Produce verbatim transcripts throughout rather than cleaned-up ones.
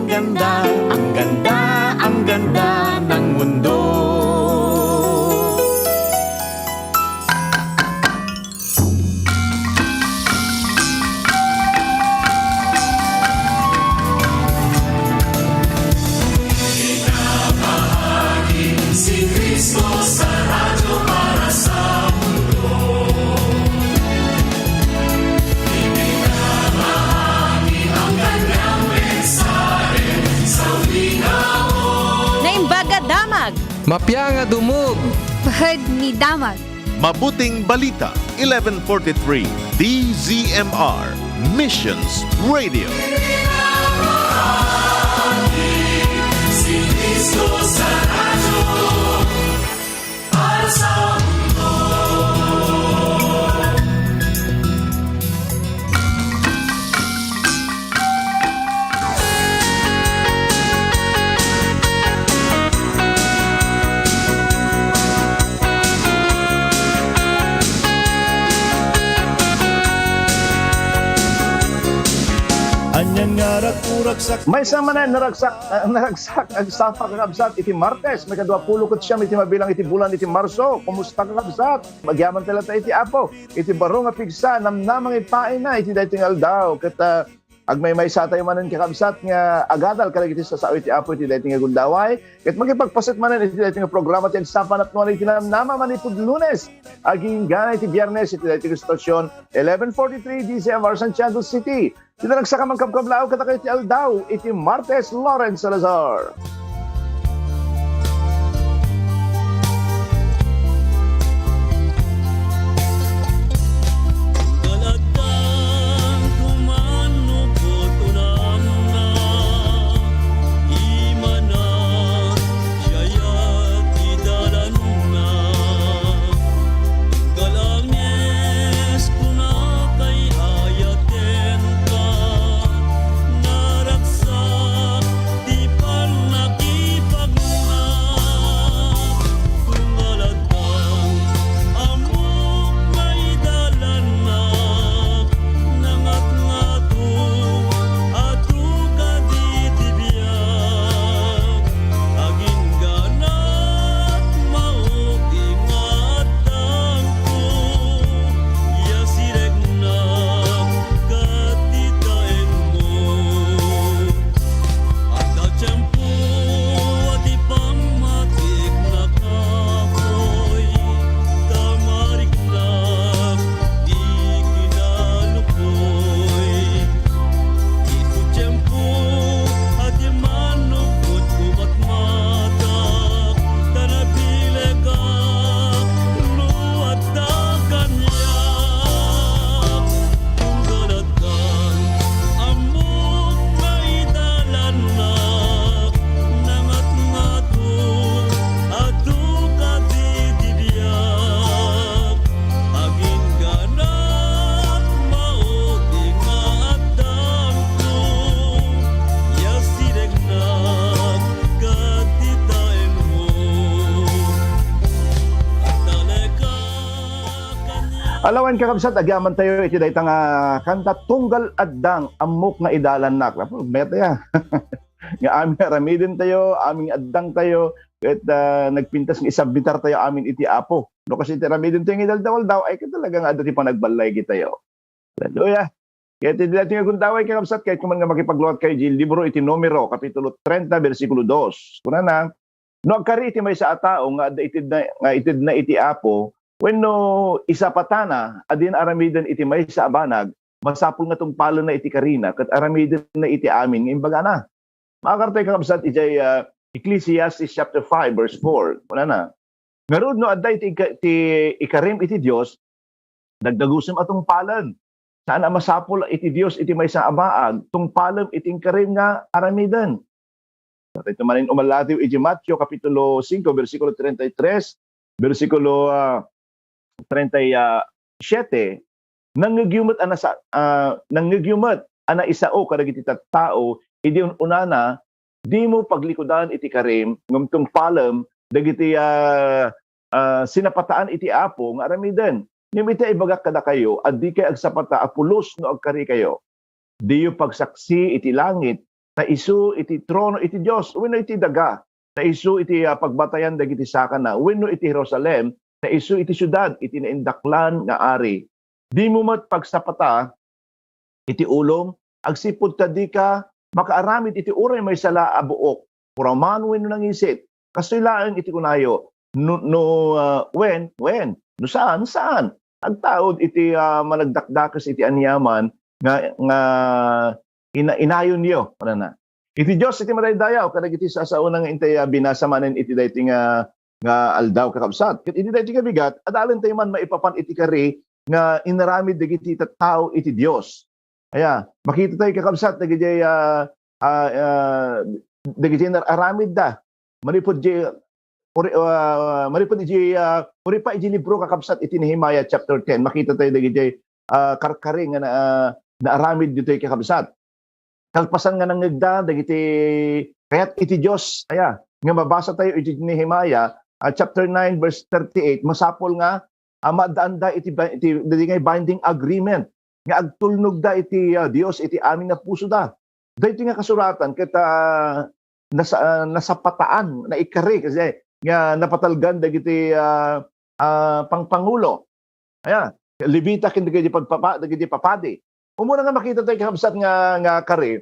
Ganda, ang ganda, ang ganda ng mundo. Si Cristo sa radyo para sa mundo. Ipinamahagi ang kanyang mensahe sa umaga. Naimbag a damag. Mapia nga dumog. Pahad ni damag. Mabuting Balita, eleven forty-three, D Z M R, Missions Radio. Si Cristo sa radyo. Anian nga ragsak. Maysa manen, naragsak, ah, naragsak, nagsapa, kakabsat, iti Martes, maikadua pulo ket siam iti mabilang iti bulan iti Marso. Kumusta, kakabsat? Agyamanen tayo latta iti Apo, iti baro nga pigsa, namnama nga ipaayna iti daytoy nga aldaw. Ket, ah, agmaymaysa tayo manen, kakabsat, nga agadal kadagiti sasao iti Apo iti daytoy nga gundaway. Ket makipagpaset manen iti daytoy nga programa ti Agsapa Napnuan iti namnama manipud Lunes agingga iti Biernes iti daytoy nga estasion, eleven forty-three D Z M R Santiago City. Ti naragsak a mangkabkablaw kadakayo iti aldaw iti Martes, Lawrence Salazar. Siak ti dalanna, tunggal angis kuna kay ayatenka, naragsak ti pannakipagna, tunggal addan ammok nga idalanna. Nangatngato, adu kadidi biag, agingganak maudi nga addangko, ya siriknak ket ti taengmo. Adda tiempo a ti pammatik nakapoy, ta mariknak ti kinalukoy. Isu tiempo a ti manukot kumatmatak, ta nabilekak no adda kaniak. Tunggal addan ammok nga idalannak, nangatngato, adu kadidi biag, agingganak maudi nga addangko, ya siriknak ket ti taengmo. Adalekak. Alawen, kakabsat, agyaman tayo iti dayta nga kanta, Tunggal Addan Ammok nga Idalannak. Apo, met ya. Nga amin aramiden tayo, amin addang tayo, ket, ah, nagpintas nga isubmitar tayo amin iti Apo. No, kas iti aramiden tayo nga idaldaw-aldaw, ay, ket talaga nga adda ti panagballay kitayo. Hallelujah. Ket iti daytoy nga gundaway, kakabsat, kayatko man nga makipagluat kayo iti libro iti Numero, kapitulo treinta, bersikulo dos. Kunana, "No agkari iti maysa a tao nga adda itedna, nga itedna iti Apo, wenno isapatana a dina aramiden iti maysa a banag, masapul nga tungpalenna iti karina ket aramidenna iti amin nga imbagana." Makarta, kakabsat, idiay, ah, Ecclesiastes chapter five, verse four. Kunana, "Ngarud, no adda iti ika-, ti ikarim iti Dios, dagdagusem a tungpalen. Saan a masapul iti Dios iti maysa a baag, tungpalem iti inkarim nga aramiden." Daytoy manen, umalatiw iti Mateo kapitulo singko, bersikulo treinta y tres, bersikulo, ah, treinta y siete, "Nangngegyo met a nasa-, ah, nangngegyo met a naisao kadagiti tattao idi un-unana, dimo paglikudan iti karim, ngem tungpalem dagiti, ah, ah, sinapataan iti Apo nga aramiden. Ngem ita, ibagak kadakayo a dikay agsapata a pulos no agkarikayo. Diyo pagsaksi iti langit ta isu iti trono iti Dios wenno iti daga, ta isu iti, ah, pagbatayan dagiti sakana wenno iti Jerusalem, ta isu iti siudad iti naindaklan nga ari. Dimo met pagsapata iti ulom agsipud ta dika makaaramid iti uray maysa la a buok, puraman wenno nangisit. Kastoy laeng iti kunayo, no, no, ah, wen, wen, no saan, saan. Agtaud iti, ah, managdakdakes iti aniaman nga, nga ina-, inayonyo, kunana. Iti Dios iti madaydayaw kadagiti sasaona nga intay, ah, binasa manen iti daytoy nga, nga aldaw, kakabsat. Ket iti daytoy nga bigat, adalen tayo man maipapan iti kari nga inaramid dagiti tattao iti Dios. Aya, makita tayo, kakabsat, dagiti, ah, ah, ah, dagiti nar-, aramidda. Manipud di, uri-, ah, manipud di, ah, uri pa iti libro, kakabsat, iti Nehemiah chapter ten, makita tayo dagiti, ah, karkari nga na, ah, naaramid ditoy, kakabsat. Kalpasan nga nangngegda dagiti kayat iti Dios, aya, nga mabasa tayo iti Nehemiah, ah, chapter nine, verse thirty-eight, masapul nga, ah, maaddaanda iti ba-, iti, dagiti nga binding agreement nga agtulnogda iti, ah, Dios iti amin nga pusoda. Daytoy nga kasuratan ket, ah, nasa-, ah, nasapataan, naikari kasi nga napatalgan dagiti, ah, ah, pangpangulo. Aya, Levita ken dagiti pagpapa-, dagiti papadi. Umuna nga makita tayo, kakabsat, nga, nga kari,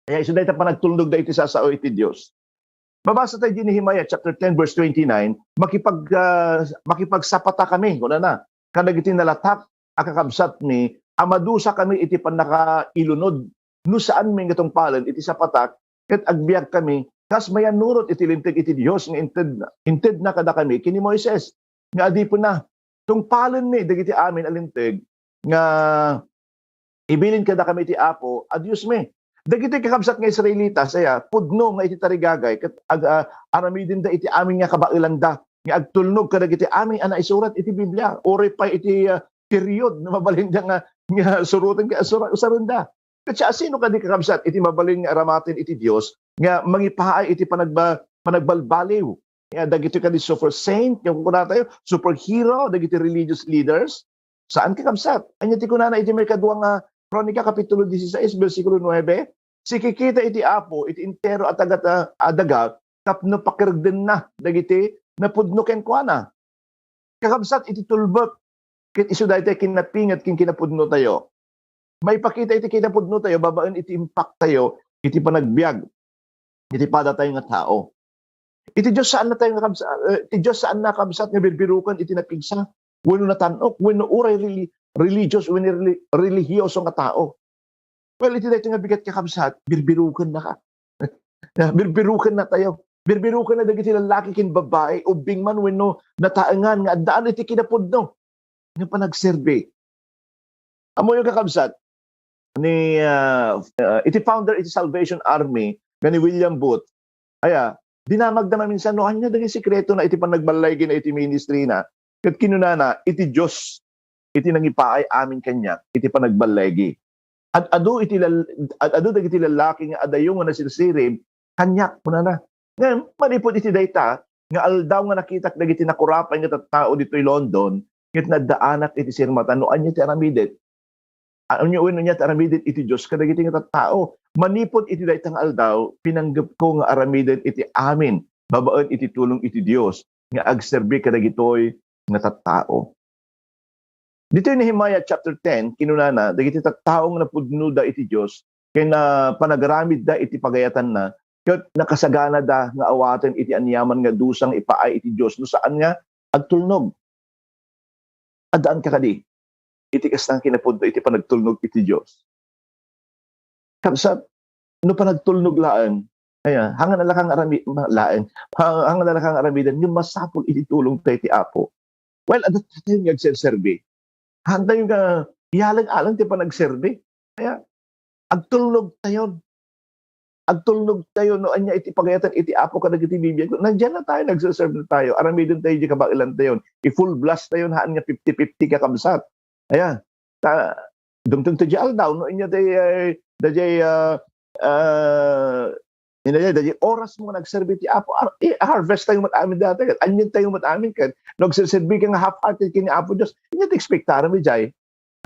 aya, isu dayta panagtulnogda iti sasao iti Dios. Mabasa tayo di Nehemiah chapter ten, verse twenty-nine, "Makipag-, ah, makipagsapata kami," kunana, "kadagiti nalatak a kakabsatmi a madusa kami iti pannakailunod no saanmi nga tungpalen iti sapatak, ket agbiag kami kas mayannurot iti linteg iti Dios nga inted-, intedna kadakami ken ni Moises, nga adipena, tungpalenmi dagiti amin a linteg nga ibilin kadakami iti Apo a Diosmi." Dagiti kakabsat nga Israelita, saya, pudno nga iti tarigagay, ket ag-, ah, aramidenda iti amin nga kabaelanda, nga agtulnog kadagiti amin a naisurat iti Biblia, uray pay iti, ah, period na mabalinda nga, nga suroten ket sura-, usarenda. Ket siasino kadi, kakabsat, iti mabalin nga aramaten iti Dios nga mangipaay iti panagba-, panagbalbaliw? Ya, dagiti kadi super saint, nga kuna tayo, superhero, dagiti religious leaders? Saan, kakabsat. Ania ti kunana iti maikadua nga Kronika, Kapitulo dieciséis, bersikulo nuebe, "Sikikita iti Apo iti entero a taga-, a daga tapno pakiregdenna dagiti napudno kenkuana." Kakabsat, iti tulbek, ket isu daytoy kinapinget ken kinapudno tayo. Maipakita iti kinapudno tayo babaen iti impact tayo iti panagbiag iti pada tayo nga tao. Iti Dios saan na tayo nga kabsa-, eh, iti Dios saan na, kabsat, nga birbiruken iti napigsa, wenno natan-ok, wenno uray reli-, religious, wenno reli-, religioso nga tao. Well, iti daytoy nga bigat, kakabsat, birbiruken na ka. Birbiruken na tayo. Birbiruken na dagiti lallaki ken babbai, ubbing man wenno nataengan nga addaan iti kinapudno nga panagserbi. Ammoyo, kakabsat, ni, ah, ah, iti founder iti Salvation Army nga ni William Booth, aya, dinamagda maminsan no ania dagiti sekretona iti panagballigi na iti ministry na, ket kinunana, "Iti Dios iti nangipaay amin kaniak iti panagballigi." Ad-adu iti lal-, ad-adu dagiti lallaki nga adayo nga nasirsirib kaniak, kunana. Ngem, manipud iti dayta nga aldaw nga nakitak dagiti nakurapay nga tattao ditoy London, ket naddaanak iti sirmatan no ania ti aramidet. Ania wenno ania ti aramidet iti Dios kadagiti nga tattao. Manipud iti dayta nga aldaw, pinanggepko nga aramiden iti amin babaen iti tulong iti Dios nga agserbi kadagitoy nga tattao. Ditoy Nehemiah chapter ten, kinunana, dagiti tattao nga napudnoda iti Dios ken, ah, panagaramidda iti pagayatanna, ket nakasaganada nga awaten iti aniaman nga dusa nga ipaay iti Dios no saan nga agtulnog. Addaan ka kadi iti kasta nga kinapudno iti panagtulnog iti Dios? Kabsat, no panagtulnog laeng, aya, hangan a lakang arami-, ma-, laeng, ha-, hangan a lakang aramiden, ngem masapul iti tulong tayo ti Apo. Well, adda tayo nga agserserbi. Hantayo nga iyalang-alang ti panagserbi. Kaya, agtulnog tayon. Agtulnog tayo no ania iti pagayatan iti Apo kadagiti bibiag. Nandiyan na tayo, nagserserbi na tayo. Aramiden tayo di kabaelan tayon. I-full blast tayon, haan nga fifty fifty, kakabsat. Aya, ta, dumteng ti aldaw, no, inya day, eh, dayjay, ah, ah, inya day, dayjay oras mo nga nagserbi ti Apo, ar-, i-harvest tayo met amin data, ket anyen tayo met amin, ket no agserserbi ka nga half-hearted ken ni Apo Dios, inya ti expectaram idiay.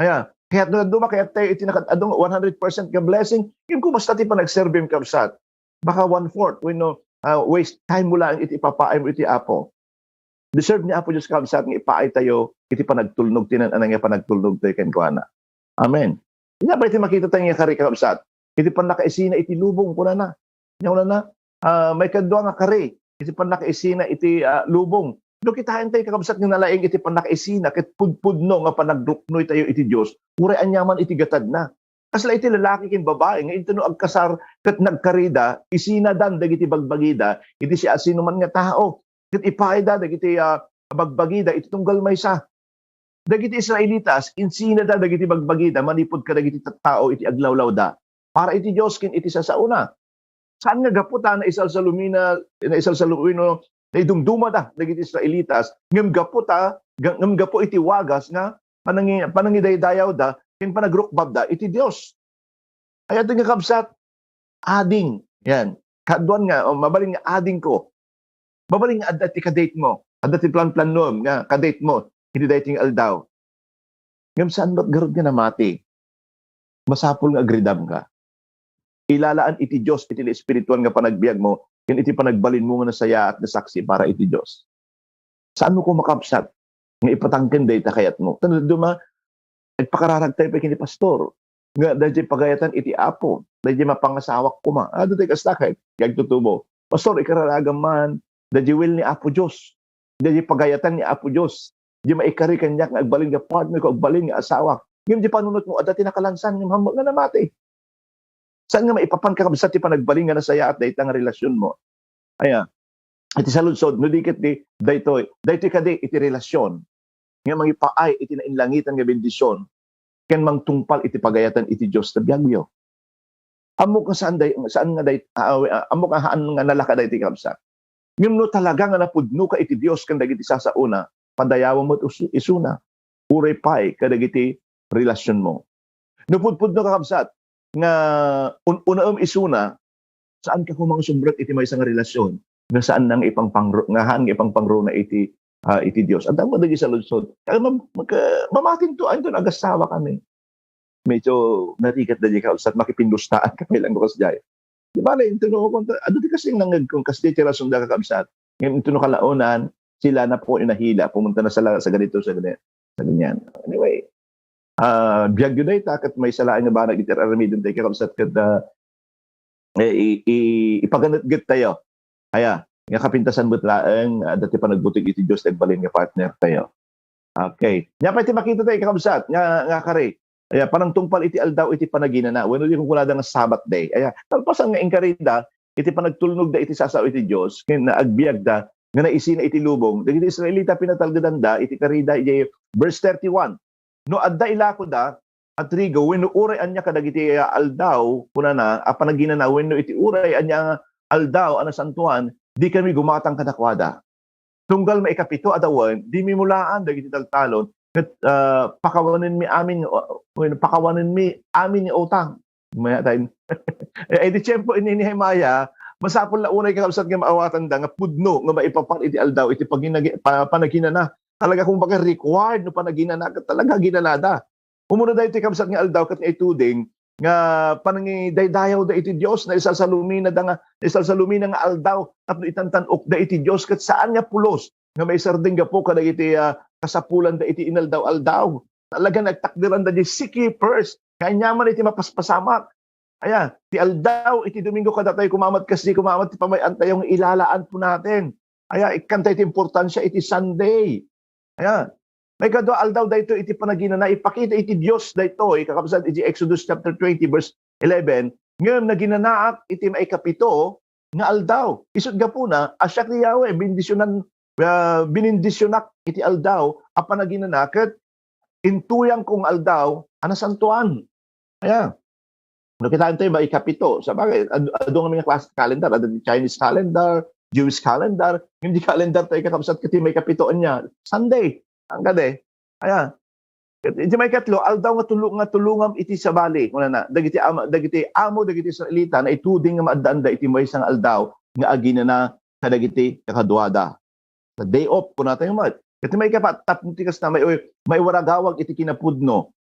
Aya, Kayatmo dadduma, kayat tayo iti nakaad-adu nga one hundred percent nga blessing. Ngem kumusta ti panagserbim, kabsat? Baka one-fourth wenno, ah, waste time mo laeng iti ipapaaymo iti Apo. Deserve ni Apo Dios, kabsat, nga ipaay tayo iti panagtulnog ti naan-anay nga panagtulnog tayo kenkuana. Amen. Ania pay ti makita tayo nga kari, kabsat? Iti pannakaisina iti lubong, kunana. Ania kunana? Ah, maikadua nga kari, iti pannakaisina iti, ah, lubong. No kitaen tayo, kakabsat, nga nalaing iti pannakaisina ket pudpudno nga panagruknoy tayo iti Dios, uray aniaman iti gatadna. Kasla iti lalaki ken babai nga inton no agkasar ket nagkarida, isinadan dagiti bagbagida iti siasinoman nga tao, ket ipaayda dagiti, ah, bagbagida iti tunggal maysa. Dagiti Israelitas, insinada dagiti bagbagida manipud kadagiti tattao iti aglawlawda para iti Dios ken iti sasaona. Saan nga gapu ta naisalsalumina-, naisalsalumino, naidumdumada dagiti Israelitas, ngem gapu ta, ga-, ngem gapu iti wagas nga panangi-, panangidaydayawda ken panagrukbabda iti Dios. Ay, adda nga kabsat, ading. Yan. Kaduan nga, o, mabalin nga adingko. Mabalin nga adda ti kadate mo. Adda ti plan-planom nga kadate mo iti daytoy nga aldaw. Ngem saan met garud nga namati? Masapul nga agridamka. Ilalaan iti Dios iti espirituan nga panagbiag mo, ken iti panagbalin mo nga nasayaat nga saksi para iti Dios. Saan mo ko makabsat nga ipatangken dayta kayat mo? Tano duma, agpakararag tayo pay ken ni pastor nga dayjay pagayatan iti Apo, dayjay mapangasawak koma. Adu tay kasta ket agtutubo, "Pastor, ikararagam man, dayjay will ni Apo Dios. Dayjay pagayatan ni Apo Dios. Di maikari kaniak nga agbalin nga partner ko, agbalin nga asawak." Ngem di panunot mo, adda ti nakalansan, ngem hammo nga namati. Saan nga maipapan, kakabsat, ti panagbalin nga nasayaat dayta nga relasion mo? Aya, iti saludsod, no di ket di, daytoy, daytoy kadi iti relasion nga mangipaay iti nainlangitan nga bendision ken mangtungpal iti pagayatan iti Dios ta biagyo. Ammok nga saan day-, saan nga day-, ah, ah, ammok nga haan nga nalaka daytoy, kabsat. Ngem no talaga nga napudnoka iti Dios ken dagiti sasaona, padayawem met us-, isuna, uray pay kadagiti relasionmo. No pudpudnoka, kabsat, nga un-unaem isuna, saanka koma nga sumrek iti maysa nga relasion nga saan nga ipangpangru-, nga haan nga ipangpangruna iti, ah, iti Dios. Adda met dagiti saludsod. Kaya mam-, magka-, mamatinto, "Ay, inton agassawakami." Medyo narigat daydi, kabsat, makipindustaan ka pay lang kas jay. Di bale, inton no, kung ta-, adu ti kasing nangngegko, kas ti rason da, kakabsat. Ngem inton no kalaonan, sila na po yung nahila, pumunta na sila sa ganito, sa ganyan, sa ganyan. Anyway, ah, biag yun dayta, ket maysa laeng nga banag iti ar-aramiden tayo, kakabsat, ket, ah, eh, i-, i-, ipaganetget tayo. Aya, nga kapintasan met laeng, ah, dati panagbutig iti Dios, nagbalin nga partner tayo. Okay. Nia pay ti makita tayo, kakabsat, nga, nga kari. Aya, panangtungpal iti aldaw iti panaginana. Wenno di kunkunada nga Sabbath day. Aya, kalpasan nga inkarida iti panagtulnogda iti sasao iti Dios, ken agbiagda nga naisina iti lubong, dagiti Israelita pinatalgedanda iti karida, iti verse thirty-one. No adda ilakoda a trigo wenno uray ania kadagiti aldaw, kunana, a panaginana, wenno iti uray ania nga aldaw a nasantoan, dikami gumatang kadakuada. Tunggal maikapito a tawen, dimi mulaan dagiti taltalon, ket, ah, pakawanenmi amin, uh, wenno pakawanenmi amin nga utang. Maya tayo. Eh, di tiempo ni Nehemiah, masapul la unay, kakabsat, nga maawatanda nga pudno nga maipapan iti aldaw iti paginagi-, pa-, panaginana. Talaga, kumbaga, required no panaginana, ket talaga ginanada. Umuna daytoy, kabsat, nga aldaw ket naituding nga panangidaydayawda iti Dios, naisalsaluminada nga, naisalsalumina nga aldaw tapno itantan-okda iti Dios, ket saan nga pulos nga maisardeng gapu kadagiti, ah, kasapulanda iti inaldaw-aldaw. Talaga nagtakderanda di, "Seek ye first." Nga aniaman iti mapaspasamak. Aya, ti aldaw iti Domingo kadatayo koma met, kas di koma met ti pamay-antayo nga ilalaan po natin. Aya, ikkantay ti importansya iti Sunday. Aya, maikadua aldaw daytoy iti panaginana, ipakita iti Dios daytoy, kakabsat, iti Exodus chapter twenty, verse eleven, "Ngem naginanaak iti maikapito nga aldaw. Isut' gapuna a siak ti Yahweh, bendisionan, ah, binindisionak iti aldaw a panaginana ket intuyangko nga aldaw a nasantoan." Aya. No kitaen tayo, maikapito. Sabagay, ad-, adu nga mga klase calendar, adu ti Chinese calendar, Jewish calendar, hindi calendar tayo, kakabsat, kati maikapito niya. Sunday. Ang kade. Aya. Ket iti maikatlo, aldaw nga tulo-, nga tulongam iti sabali, kunana, dagiti ama, dagiti amo, dagiti Israelita, naituding nga maaddaanda iti maysa nga aldaw nga aginana kadagiti kakaduada. The day off, kuna tayo met. Ket ti maikapat, tapno ti kasta, may, maiwaragawag iti kinapudno.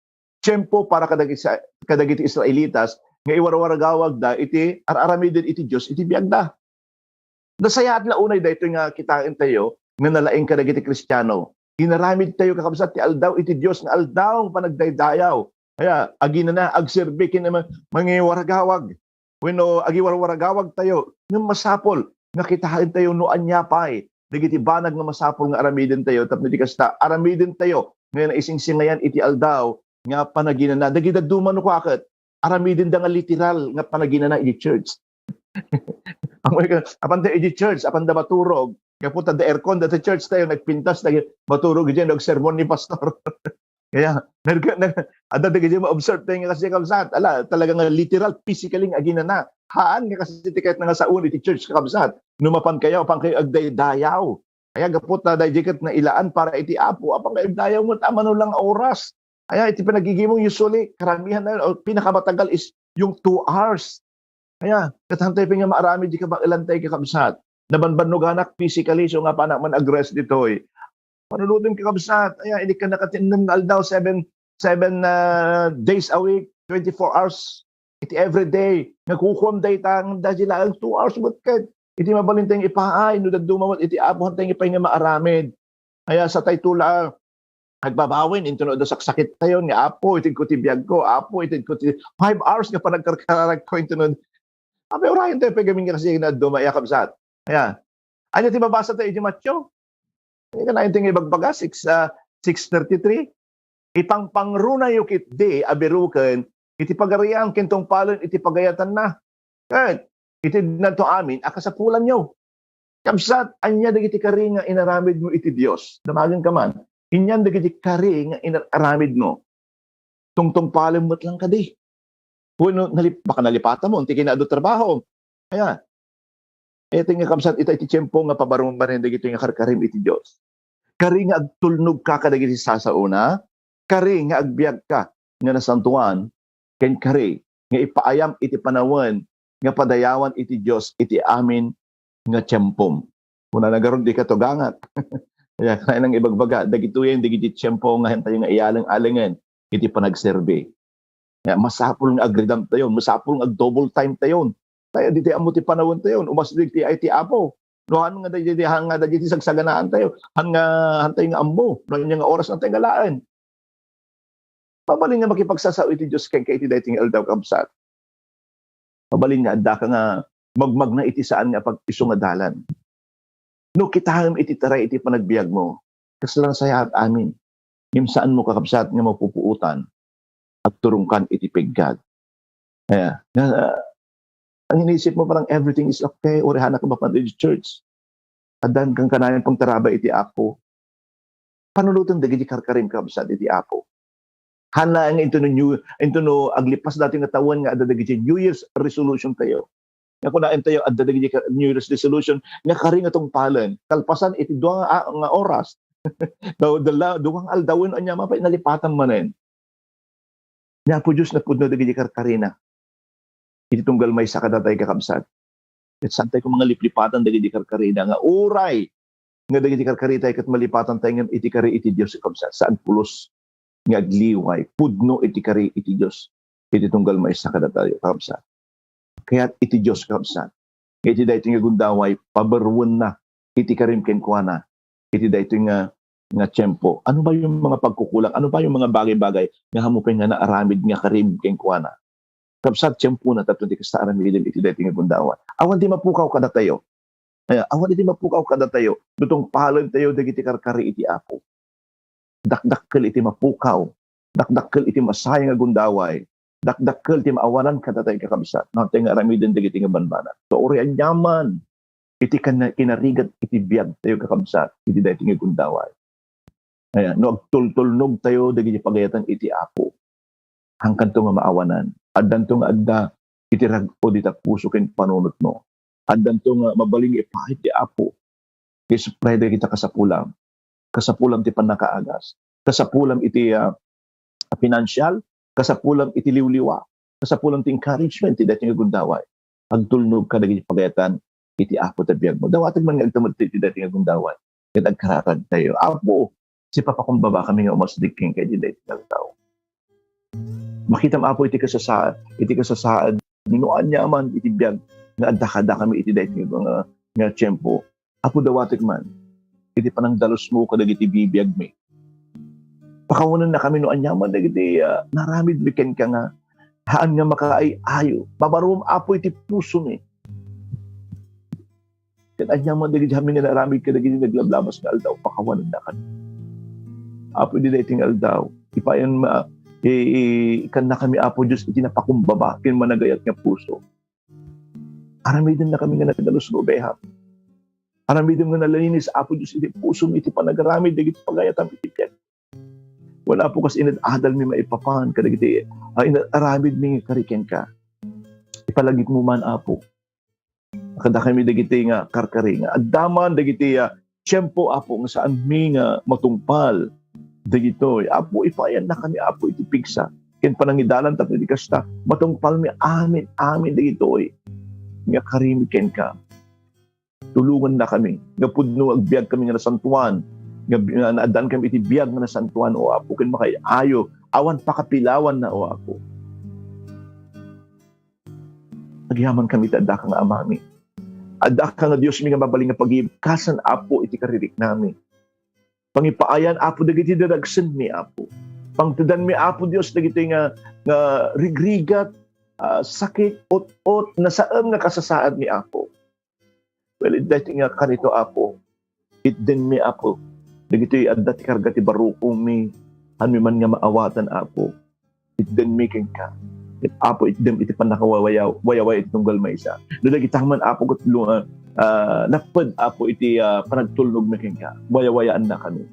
tiempo para kadagiti, kadagiti Israelitas nga iwarwaragawagda iti ar-aramiden iti Dios iti biagda. Nasayaat la unay daytoy nga kitaentayo nga nalaing kadagiti Kristiano. Inaramidtayo, kakabsat, ti aldaw iti Dios nga aldaw nga panagdaydayaw. Kaya, aginana, agserbi ken ma-, mangiwaragawag. Wenno, agiwarwaragawagtayo. Ngem masapul nga kitaentayo no ania pay dagiti banag nga masapul nga aramidentayo tapno iti kasta, aramidentayo nga naisingsingayan iti aldaw nga panaginana. Dagiti dadduma no kua ket, aramidenda nga literal nga panaginana iti church. Amoy ka, apanta iti church, apanda maturog, gapu ta da aircon da ta church tayo, nagpintas tayo, maturog diyan, nagsermon ni pastor. Kaya, nag-, nag-, adda dagiti ma-observe tayo nga kasi, kabsat, ala, talaga nga literal, physically nga aginana. Haan nga kasi ti ket nga saon iti church, kabsat. No mapan kayo, apan kayo agdaydayaw. Kaya gapu ta daydi ket nailaan para iti Apo, apan kayo agdaydayaw met a mano lang a oras. Kaya iti panagigimong usually, karamihan na, o pinakamatagal is yung two hours. Kaya, ket hantay pay nga maaramid di kabaelan tayo, kakabsat. Nabanbannuganak physically, so nga panak man ag-rest ditoy. Panunutom, kakabsat. Kaya, inikkan na katinnem nga aldaw, seven, seven, ah, days a week, twenty-four hours, iti everyday. Nagkukuam dayta, nga dadi laeng two hours, but ket, iti mabalin tayong ipaay, no dadduma met iti Apo, hantay nga pay nga maaramid. Kaya, sa tayo tula, agbabawen, intono da saksakit tayon, nga Apo, itedko ti biagko, Apo, itedko ti five hours nga panagkarkararagko, intono. Apay, urayen tayo, pay gamin nga kasi nga dumaya, kabsat. Ayan. Anya ti mabasa tayo, iti Mateo? Anya ka na, iti nga ibagbaga, six, ah, six thirty-three. Ipangpangrunayo ketdi a biruken, iti pagarian, ken tungpalen, iti pagayatanna. Ket, itednanto amin a kasapulanyo. Kabsat, ania dagiti kari nga inaramidmo iti Dios? Damagenka man. Ania dagiti kari nga inaramidmo? Tungtungpalem met lang kadi. Wenno, nalip-, baka nalipatam mo, ti kinaadu trabaho. Kaya, iti nga kabsat, ita iti tiempo nga pabarumbanen dagiti nga karkarim iti Dios. Kari nga agtulnog ka kadagiti sasaona, kari nga agbiag ka nga nasantoan, ken kari nga ipaayam iti panawen nga padayawan iti Dios iti amin nga tiempom. Kunana garud, dika tugangat. Kaya, kaya nang ibagbaga, dagitoyen dagiti tiempo nga hentayo nga iyaleng-alengen iti panagserbi. Kaya masapul nga agridam tayon, masapul nga ag-double time tayon. Tayo, di tayo ammo ti panawen tayon, umasdig ti ay ti Apo. No, han nga dagiti, han nga dagiti sagsaganaan tayo, han nga, han tayo nga ammo, no, ania nga oras na tayo nga laen. Mabalin nga makipagsasao iti Dios kenka iti daytoy nga aldaw, kabsat. Mabalin nga adda ka nga magmagna iti saan nga pag-, isu nga dalan. No kitaem iti taray iti panagbiagmo, kasla nasayaat amin. Ngem saanmo, kakabsat, nga mapupuotan, agturongkan iti peggad. Kaya, nga, ah, ang iniisip mo parang everything is okay, uri hanak mapan iti church. Addan kang kanayon pangtarabay iti Apo. Panunoten dagiti karkarim, kabsat, iti Apo. Haan nga intono New, intono aglipas daytoy nga tawen nga adda dagiti New Year's resolution tayo. Nga kunaen tayo, adda dagiti ka-, New Year's resolution nga kari nga tungpalen. Kalpasan iti dua nga, nga oras. Daw, dala, dugang aldawen, ania man pay, nalipatan manen. Ni Apo Dios napudno dagiti karkarina. Iti tunggal maysa kadatayo, kakabsat. Ket saantay koma nga liplipatan dagiti karkarina nga uray nga dagiti karkaritayo ket malipatan tayo ngem iti kari iti Dios, kakabsat. Saan pulos nga agliway, pudno iti kari iti Dios. Iti tunggal maysa kadatayo, kakabsat. Kayat iti Dios, kakabsat, nga iti daytoy nga gundaway, pabaruenna iti karim kenkuana, iti daytoy nga, nga tiempo. Ano ba yung mga pagkukulang? Ano ba yung mga bagay-bagay nga hamu pay nga naaramid nga karim kenkuana? Kabsat, tiempo na tapno ti kasta aramidem iti daytoy nga gundaway. Awan ti mapukaw kadatayo. Aya, awan iti mapukaw kadatayo. Dutong palen tayo dagiti karkari iti Apo. Dakdakkel iti mapukaw, dakdakkel iti masayang a gundaway, dakdakkel ti maawanan kadatayo, kakabsat, no, tay nga aramiden dagiti nga banbanag. Uray aniaman iti kana-, kinarigat iti biag tayo, kakabsat, iti daytoy nga gundaway. Ayan, no agtultulnog tayo dagiti pagayatan iti Apo, haankanto nga maawanan. Addanto nga adda iti rag-o dita puso ken panunotmo. Addanto nga mabalin nga ipaay ti Apo. Kay supplida kita kasapulam. Kasapulam ti pannakaagas. Kasapulam iti, ah, financial. Kasapulam iti liwliwa. Kasapulam ti encouragement ti daytoy nga gundaway. Agtulnog ka dagiti pagayatan iti Apo ta biagmo. Dawatag man nga agtammet ti, ti daytoy nga gundaway. Ket agkararag tayo. Apo, sipapakumbaba kami nga umasdig kenka iti daytoy nga aldaw. Makitam, Apo, iti kasasaad, iti kasasaad, no aniaman iti biag nga adda kadakami iti daytoy nga, nga tiempo. Apo, dawatek man iti panangdalusmo kadagiti bibiagmi. Pakawanennakami no aniaman dagiti, ah, naaramidmi kenka nga haan nga makaay-ayo. Mabaruam, Apo, iti pusomi. Ket aniaman dagiti amin nga naaramid kadagiti naglablabas nga aldaw, pakawanennakami. Apo, iti daytoy nga aldaw, ipayan ma-, i-, i-, ikannakami, Apo Dios, iti napakumbaba ken managayat nga puso. Aramidennakami nga nagdalus nga obeha. Aramidem nga nalinis, Apo Dios, iti pusom iti panagaramid dagiti pagayatam iti biag. Wen, Apo, kas inad-adalmi maipapan kadagiti, ah, inad-aramidmi nga kari kenka. Ipalagipmo man, Apo. Kadakami dagiti nga karkari nga adda man dagiti, ah, tiempo, Apo, nga saanmi nga matungpal dagitoy. Apo, ipayannakami, Apo, iti pigsa ken panangidalan tapno iti kasta, matungpalmi amin, amin dagitoy nga karimi kenka. Tulongannakami nga pudno nga agbiagkami nga nasantoan, nga bi-, nga naaddaankami iti biag nga nasantoan, O Apo, ken makaay-ayo, awan pakapilawanna, O Apo. Agyamankami ta addaka nga Amami. Addaka nga Diosmi nga mabalin nga pagibkasan, Apo, iti kaririknami. Pangipaayan, Apo, dagiti dadagsenmi, Apo. Pangtedanmi, Apo Dios, dagiti nga, nga rigrigat, ah, sakit, ut-ot, nasaem nga kasasaadmi, Apo. Well, daytoy nga kanito, Apo. Itdenmi, Apo, dagitoy adda ti karga ti barrukomi, haanmi man nga maawatan, Apo. Itdenmi kenka. Ket, Apo, itdem iti pannakawayaw-, wayawaya iti tunggal maysa. No dagita man, Apo, ket lu-, ah, napped, Apo, iti, ah, panagtulnogmi kenka, wayawayaannakami.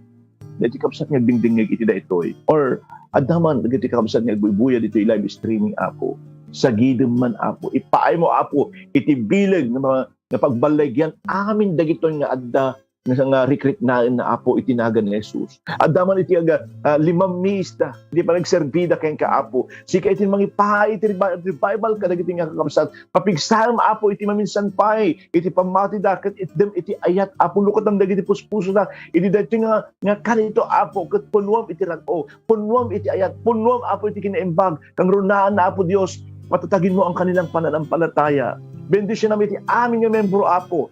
Dagiti kabsat nga agdingdingngeg iti daytoy, or adda man dagiti kabsat nga agbuybuya ditoy live streaming, Apo, sagidem man, Apo. Ipaaymo, Apo, iti bileg nga mga nga pagballagian amin dagitoy nga adda nga, nga rikriknaenna, Apo, iti nagan ni Jesus. Adda man iti aga, ah, limammiisda, iti panagserbida kenka, Apo. Sika iti mangipaay iti revi-, revival kadagiti nga kakabsat. Papigsaem, Apo, iti maminsan pay iti pammatida ket itdem iti ayat, Apo, lukatam dagiti puspusoda. Iti daytoy nga, nga kanito, Apo, ket punnuam iti rag-o, punnuam iti ayat, punnuam, Apo, iti kinaimbag. Kangrunaanna, Apo Dios, matataginmo ang kanilang pananampalataya. Bendisionam iti amin nga membro, Apo,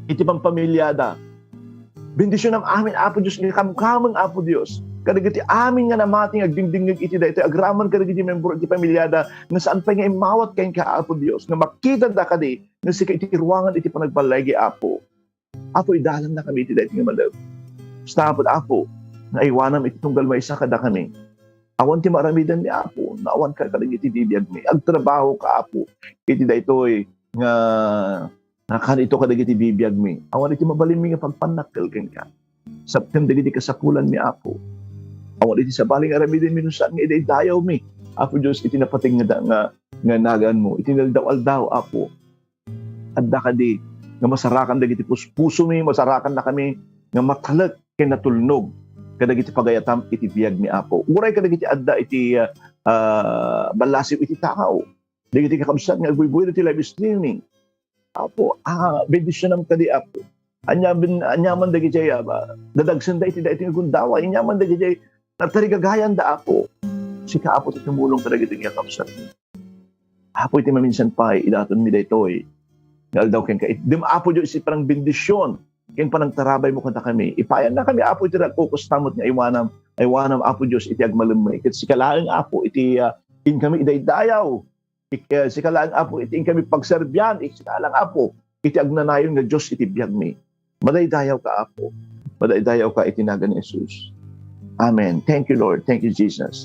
iti pampamiliada. Bendisionam amin, Apo Dios, nga kamkameng, Apo Dios, kadagiti amin nga namati nga agdingdingngeg iti daytoy agraman kadagiti membro iti pamiliada nga saan pay nga immawat kenka, Apo Dios, nga makitada kadi nga sika iti ruangan iti panagballigi, Apo. Apo, idalannakami iti daytoy nga malem. Kasta, Apo, Apo, nga aywanam iti tunggal maysa kadakami. Awan ti maaramidanmi, Apo, no awan ka kadagiti bibiagmi. Agtrabaho ka, Apo, iti daytoy nga, nga kanito kadagiti bibiagmi. Awan iti mabalinmi nga pagpannakkel kenka. Saptem dagiti kasapulanmi, Apo. Awan iti sabali nga aramidenmi no saan nga idaydayawmi, Apo Dios, iti napateg nga da-, nga, nga naganmo, iti naldaw-aldaw, Apo. Adda kadi nga masarakan dagiti puspusomi, masarakannakami nga matalek ken natulnog kadagiti pagayatam iti biagmi, Apo. Uray kadagiti adda iti, ah, ah, ballasiw iti tao, dagiti kakabsat nga agbuybuy iti live streaming. Apo, ah, bendisionam kadi, Apo. Ania ben-, aniaman dagiti, ah, ba-, dadagsenda iti daytoy nga gundaway, aniaman dagiti natarigagayanda, Apo. Sika, Apo, ti tumulong kadagiti nga kabsat. Apo, iti maminsan pay, idatonmi daytoy nga aldaw kenka. Itdem, Apo Dios, iti panangbendision ken panangtarabaymo kadakami. Ipayannakami, Apo, iti rag-o, kasta met nga aywanam, aywanam, Apo Dios, iti agmalemmay. Ket sika laeng, Apo, iti, ah, inkami idaydayaw. Ik-, eh, sika laeng, Apo, iti inkami pagserbian. Sika laeng, Apo, iti agnanayon nga Dios iti biagmi. Madaydayaw ka, Apo. Madaydayaw ka iti nagan ni Jesus. Amen. Thank you, Lord. Thank you, Jesus.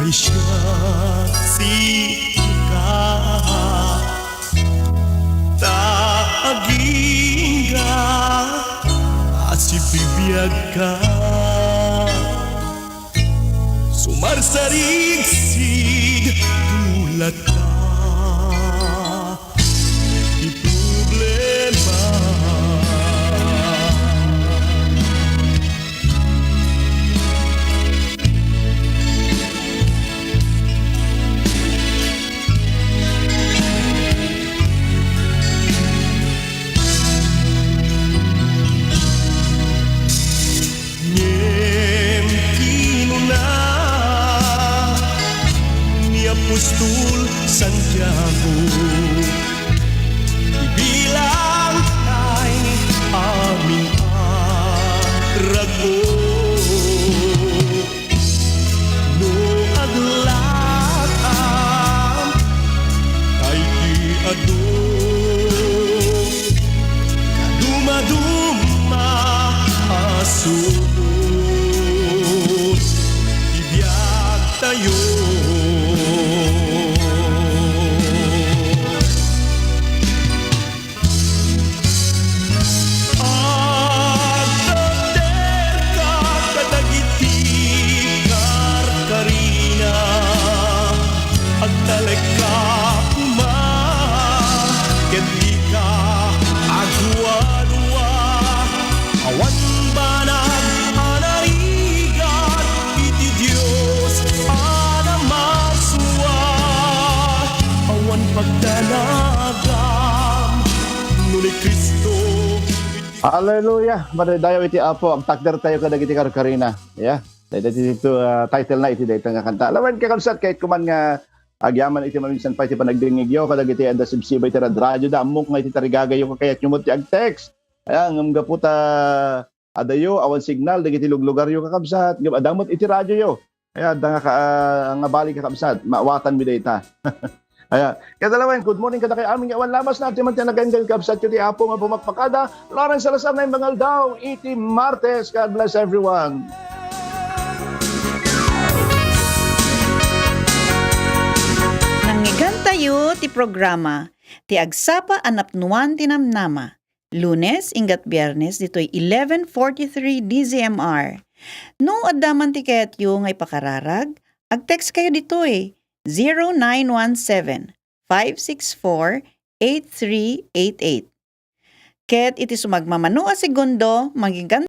Siak sika, ta agingga a sibibiagka. Sumarsarigsigto latta ti problema. Ngem kinuna ni apostol Santiago, "Ibilangtay amin a rago." No aglatam tay ti adu, kadumaduma a suot ti biagtayo. Agdakderka kadagiti karkarina, agtalekka koma, ket dika aduadua. Awan banag a narigat iti Dios a namarsua, awan pagdanagam no ni Cristo. Hallelujah! Madaydayaw iti Apo, agtakdertayo kadagiti karkarina. Yeah. Dayta iti, ah, title na iti dayta nga kanta. Lawen, kakabsat, kayatko man nga agyaman iti maminsan pay ti panagdingngegyo kadagiti adda sibsibay ti radradioda. Ammok nga iti tarigagayo kakayatyo met ti ag-text. Aya, ngem gapu ta adayo, awan signal dagiti luglugaryo, kakabsat, ngem adda met iti radioyo. Aya, adda nga ka-, ah, nga bali, kakabsat, maawatanmi dayta. Aya, ket lawen, good morning kadakayo amin nga awan lamasna, ti man ti nagaingan, kabsatyo ti Apo nga pumakpakada, Lawrence Salazar, Naimbag nga Aldaw iti Martes. God bless everyone. Nangngegentayo ti programa, ti agsapa a napnuan ti namnama. Lunes, inggat Biernes, ditoy eleven forty-three D Z M R. No adda man ti kayatyo nga ipakararag, ag-text kayo ditoy, zero nine one seven, five six four, eight three eight eight. Ket iti sumagmamano a segundo, manggigan